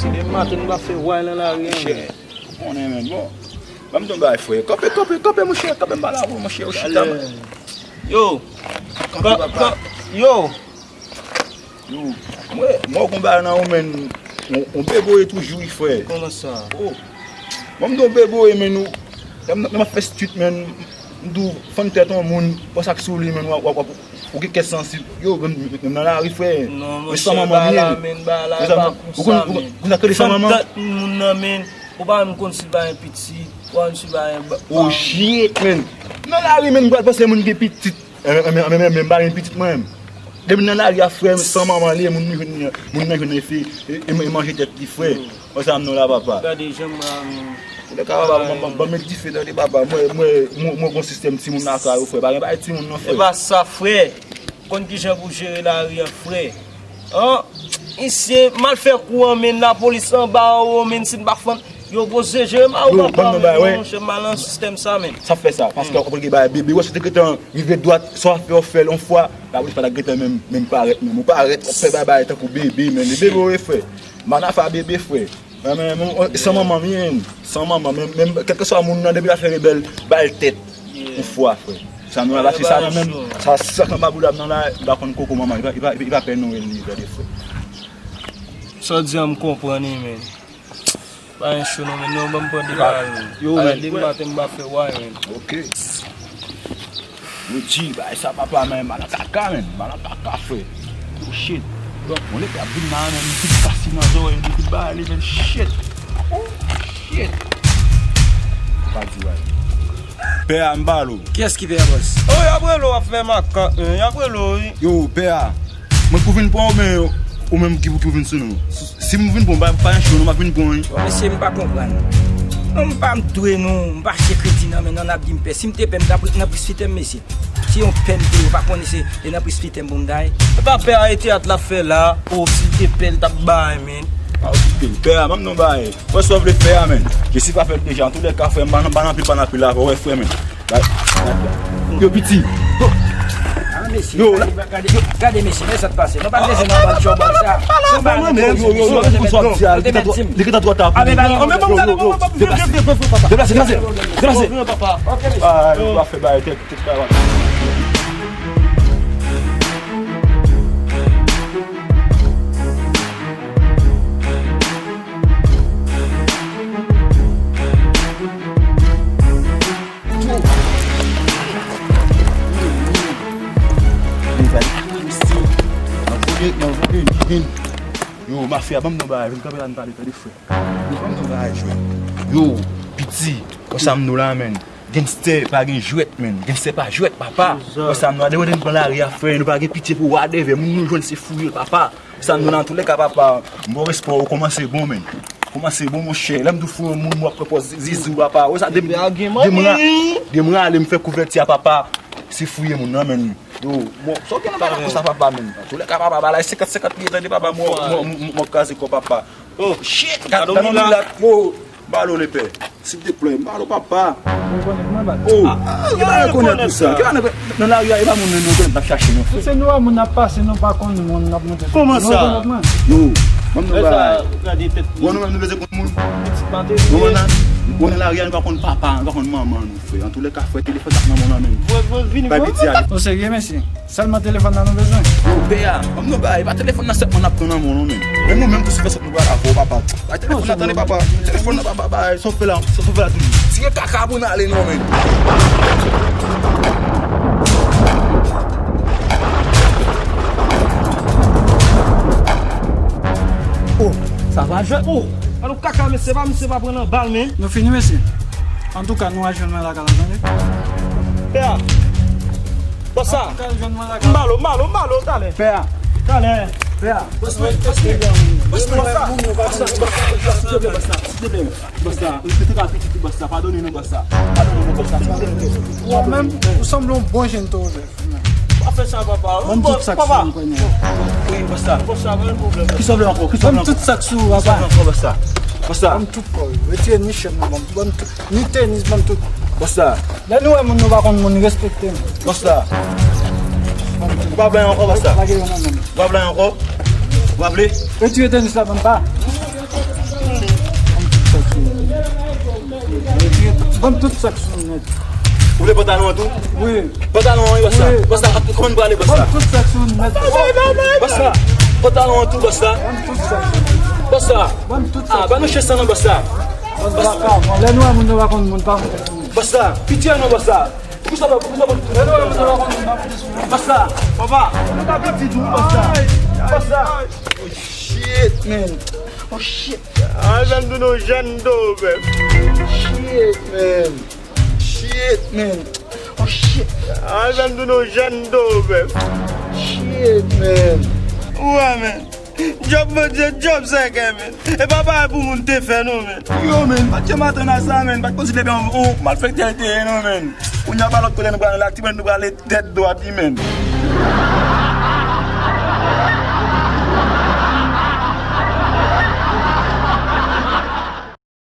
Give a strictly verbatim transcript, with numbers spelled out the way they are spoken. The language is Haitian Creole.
Demen maten, nou pa fè way nan lari an, men. Ou konnen, men, bon. Ban m di yon bagay, frè. Kanpe, kanpe, kanpe, monchè. Kanpe, m pale avè w, monchè. Ou chita, man. Yo. Kanpe, papa. Yo. Yo, mwen, mwen konn bagay nan ou, men, on, on beboye toujou, wi, frè. Kòman sa? Oh. Mwen, m di on beboye, men, ou, lè m, lè m ap fè street, men, m di w, fann tèt on moun, pran sa k sou li, men, w ap, w ap, w ap, ou gen kè sansib. Yo, men, men, men nan lari, frè. Non, monchè, bagay la, men, bagay la, e pa konsa, men. Ou konn sa k rele san manman? Fann tèt moun nan, men, ou pa menm konn si l pa gen pitit, ou pa menm si l pa gen ba-, oh, shit, men. Nan lari, men, m pral panse moun gen pitit. Anben, anben, anben, men m pa gen pitit mwen menm. Depi nan lari a, frè, san manman li ye, moun nan jwenn, moun nan jwenn efe, e, e, e manje tèt li, frè. Wè sa m non la, papa. Gade jan m la, men. Lè ka, papa, ban, ban, ban m met dife, tande, papa. Mwen, mwen, mwen, mwen gon sistèm timoun lakay ou, frè. Pa gen bagay timoun non, frè. E pa sa, frè. Konn kijan pou jere lari a, frè. An, misye, m al fè kou an, men, lapolis anba anwo, men, si n pa fann, yo poze jere m a ou, papa, men, non, monchè, m pa nan sistèm sa, men. Sa fè sa, paske w konprann gen bagay bebe, wè, si w te gentan rive dwat, sa w ap fè, w fè l yon fwa, lapolis pa ta gentan menm, menm parèt, menm. Ou parèt, w ap fè bagay tankou bebe, men, e bebe w ye, frè. M pa nan afè bebe, frè. Mwen, men, men, san manman m ye, san manman, men, men, kèlkeswa moun nan, depi l ap fè rebèl, ba l tèt. Yon fwa, frè. Sa nou la, si sa nan menm, sa, sa k anba bouda m nan la, li pa konn koko manman, li pa, li pa, li pa pè non, li, gade, frè. Sa w di a, m konprann li, men. Pa gen cho non, men, non, ban m pran de bagay, men. Yo, men, demen maten, m pa fè way, men. Ok. Yo di, bagay sa, papa, men, mal an kaka, men, mal an kaka, frè. Oh, shit. Bon, lè k ap vin la, men, li tout pase nan zòrèy li, tout bagay li, men, shit. Oh, shit. Pa di bagay. Pè a, m pale w. Kiyès ki pè a, bòs? Oh, y ap rele w, w ap fè makak, men, y ap rele w, wi. Yo, pè a, mwen k pou vin pran w, men ou menm ki pou, ki pou vin sou nou. Si m vin pran w, pa, pa gen cho, non, m ap vin pran w, wi. Bon, mesye, m pa konprann. Non, m pa, m dwe nou, m pa achte kredi nan men nan, n ap di m pè. Si m te pè, m t ap ret nan prizon, mesye. Se yon pè m te ye, ou pa konnen se, e nan prizon m pou m t ale. E pa pè a, e teyat l ap fè la, o, si l te pè, l t ap bay, men. Pa okipe l, pè a, ban m non bagay. Wè sa w vle fè a, men. Jesi pa fè l deja, antoulèka, frè, m pa nan, pa nan pil, pa nan pil la, wè, frè, men. Yo, piti. Ah, mesye, yo, gade, gade, gade, mesye, men sa k pase. Nou pa bezwen nan bann tchòbòl sa. Yo, yo, yo, yo, yo, yo, li gentan twò ta pou nou. Yo, yo, yo, deplase, deplase, deplase. Ah, yo pa fè bagay tèt. Yo, mafya, ban m nan bagay, vin kanpe la, n pale, tande, frè. Yo, ban m nan bagay, jwè. Yo, piti, wè sa m nou la, men. Gangstè pa gen jwèt, men. Gangstè pa jwèt, papa. Wè sa m nou la, depi w te pran lari a, frè, nou pa gen pitye pou wadèvè. Moun nou jwenn se fouye l, papa. Wè sa m nou la, antoulèka, papa. M ba w respè, ou kòmanse bon, men. Kòmanse bon, monchè. Lè m di w fouye moun, w ap pran pòz zizou, papa. Wè sa, depi, depi m rale, m fè kouvèti a, papa. Se fouye moun nan, men. Yo, bon, sa w gen nan bagay konsa, papa, men. Antoulèka, papa, bagay senkant senkant li ye, tande, papa, mwen, mwen, mwen, mwen kraze kò, papa. Oh, shit, gad, gad yon milat, yo, balo lepè, silteplè, balo, papa. Ou rekonèt mwen, balo? Oh, ki pa rekonèt pou sa? Ki pa rekonèt? Nan lari a, e pa moun nan nou rekonèt n ap chache, non, frè. Se nou wè moun ap pase, nou pa konn moun n ap monte. Kòman sa? Yo, ban m nan bagay. Bon, nou menm, nou bezwen konn moun. Bon, nan, bon, nan lari a, nou pa konn papa, nou pa konn manman nou. Frè, antoulèka, frè, telefòn sa k nan men w lan, men. Bay piti a. Ou serye, mesye? Sèlman telefòn nan nou bezwen. Yo, pè a, ban m nan bagay, pa telefòn nan sèlman n ap pran nan men w, non, men. Men nou menm tou, si fè sòt nou pral avè w, papa. Bay telefòn nan, tande, papa. Telefòn nan, papa, bay, sa w fè la, sa w fè la toujou. Tire kaka pou n ale, non, men. Oh, sa pa jwèt, oh. Alò, kaka, mesye, pa, mesye, pa pran nan bal, men. Nou fini, mesye. Antouka, nou al jwenn mwen lakay la, tande? Pè a. Bòs sa. Antouka, jwenn mwen lakay la. M balo, m balo, m balo, talè. Pè a. Talè. Pè a. Bòs mwen, bòs mwen. Bòs mwen. Bòs sa. Bòs sa. Bòs sa. Bòs sa. Bòs sa. Bòs sa. Ou te ka pitit, bòs sa. Padone nou, bòs sa. Padone nou, bòs sa. Ou menm, ou sanble yon bon jèn tòzè. Pa fè sa, papa. Ban m tout sa k sou ou, kounye a. Wi, bòs sa. Bòs sa, pa gen pwoblèm. Kisa w vle ankò? Kisa w vle ankò? Ban m tout sa k sou ou, papa. Kisa w vle ankò, bòs sa? Bòs sa. Ban m tout, kò. Retire ni chèn nan, ban m, ban m tout. Ni tenis, ban m tout. Bòs sa. Lè nou wè moun, nou pa konn moun, respekte nou. Bòs sa. Ban m tout. Ou pa vle ankò, bòs sa? Lage yo nan men m. Ou pa vle ankò? Ou pa vle? Retire tenis la, ban m pa. Ban m tout sa k sou m nèt. Ou vle pantalon an tou? Wi. Pantalon an, wi, bòs la. Wi. Bòs la, kòman n prale, bòs Ban la? m tout sa k sou m nèt. Bòs la, pantalon an tou, bòs la. Ban m tout sa k sou m nèt. Bòs la. Ban m tout sa. Ah, ba nou chèz sa non, bòs la. Ban m baka. Bon, lè nou wè moun yo pa konn moun pa konn moun. Bòs la, piti an non, bòs la. Pou sa pa, pou sa pa. Lè nou wè moun yo pa konn moun pa konn moun. Bòs la, papa, nou ka piti tou, bòs la. Bòs la. Oh shit, man. Oh shit. Al fè m tounen yon jèn do, bèf. Shit, man. Shit, man. Oh shit. Al fè m tounen yon jèn do, bèf. Shit, man. Ou wè, men. Djòb Bondye, djòb sèkè, men. E pa bagay pou moun te fè, non, men. Yo, men, pa t janm atann a sa, men. Pa t konsidere yon, yon malfektè l te ye, non, men. Kounye a pa lòt kote nou pral la, ti mwen nou pral tèt dwat li, men.